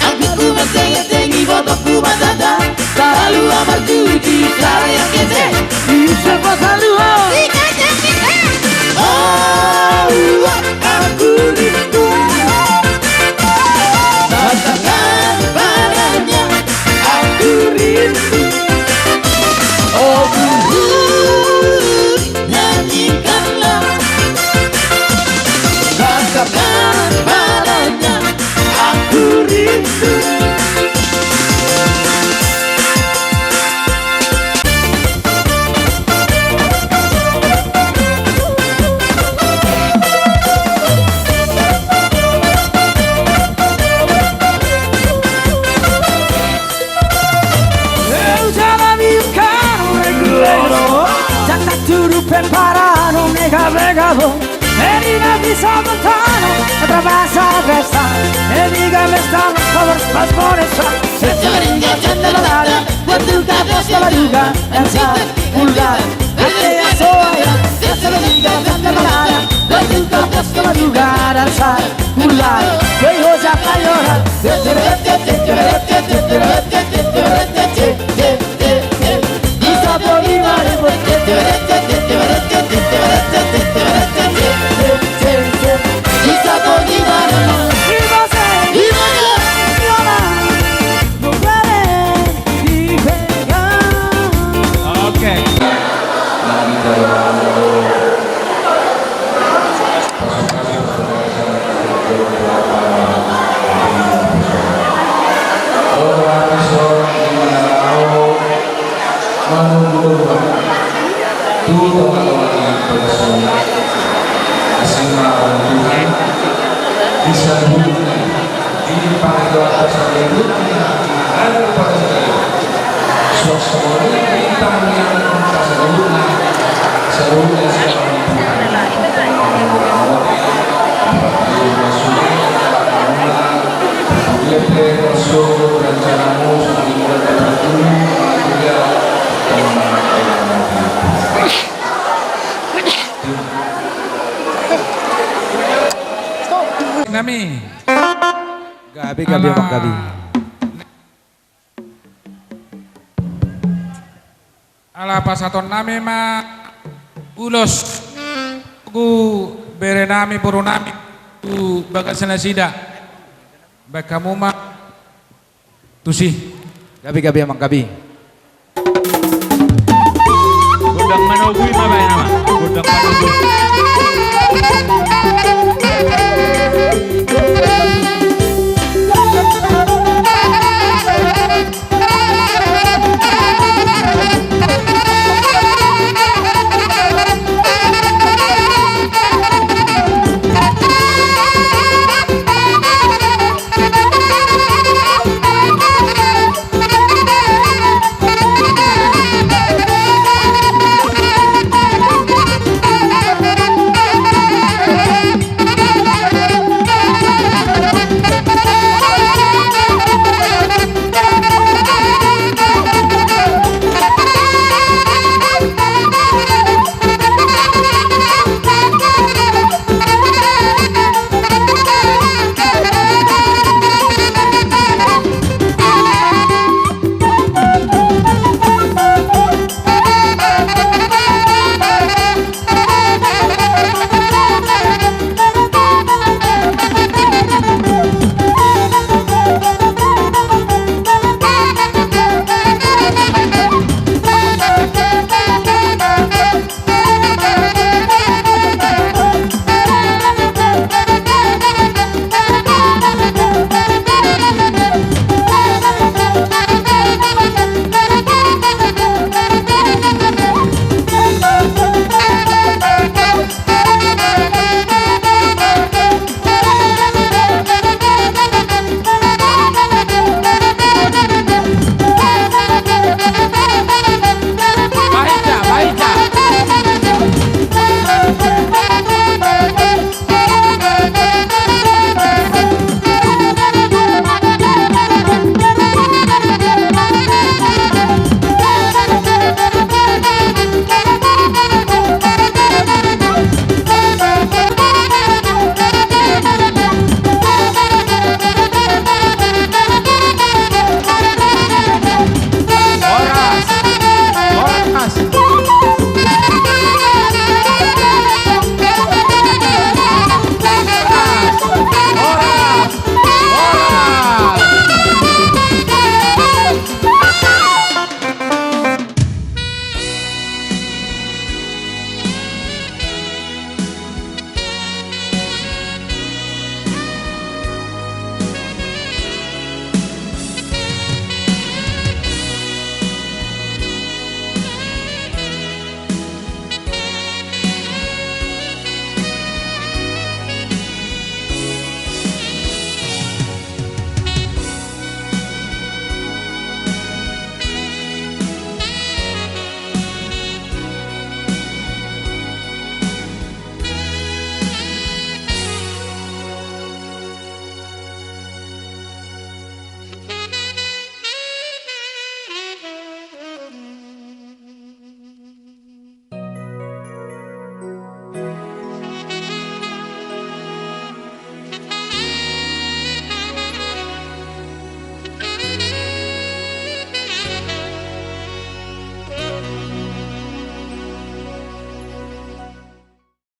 Aku ku mentengi-tengi botok ku batata. Talu amar tuju sayang kece. Bisa pasalu, oh. Tiga jam kita. Oh, aku rindu. Katakan padanya, aku rindu. Oh, burung, nyanyikanlah. Katakan padanya, aku rindu. Jala miukanu regulero, jaka turu pemparano mega-mega bo. Eri na bisa montano, trabasa besa. Eri ga mesta no power pas bonesa. Secoringa janda balada, batuka posta baduga, dansa, ular. Ate asoya, secoringa janda balada, batuka posta baduga, dansa, ular. Wei hoja kayora. Oke. Manunggu domba tu tonga-tonga ni bagas on. Asi ma Tuhan di saluhutna, di pangidoan saluhutna, di pangidoan suang songon i di pangidoan saluhutna, saluhutna siapa Tuhan. Nami. Gabe, gabe, ala, amang gabe. Ala pasahaton nami ma ulos tu bere nami, boru nami, tu bagas nasida. Baen hamu ma tusi. Gabe, gabe, amang gabe. Gondang manogui ma baen, amang. Gondang manogui.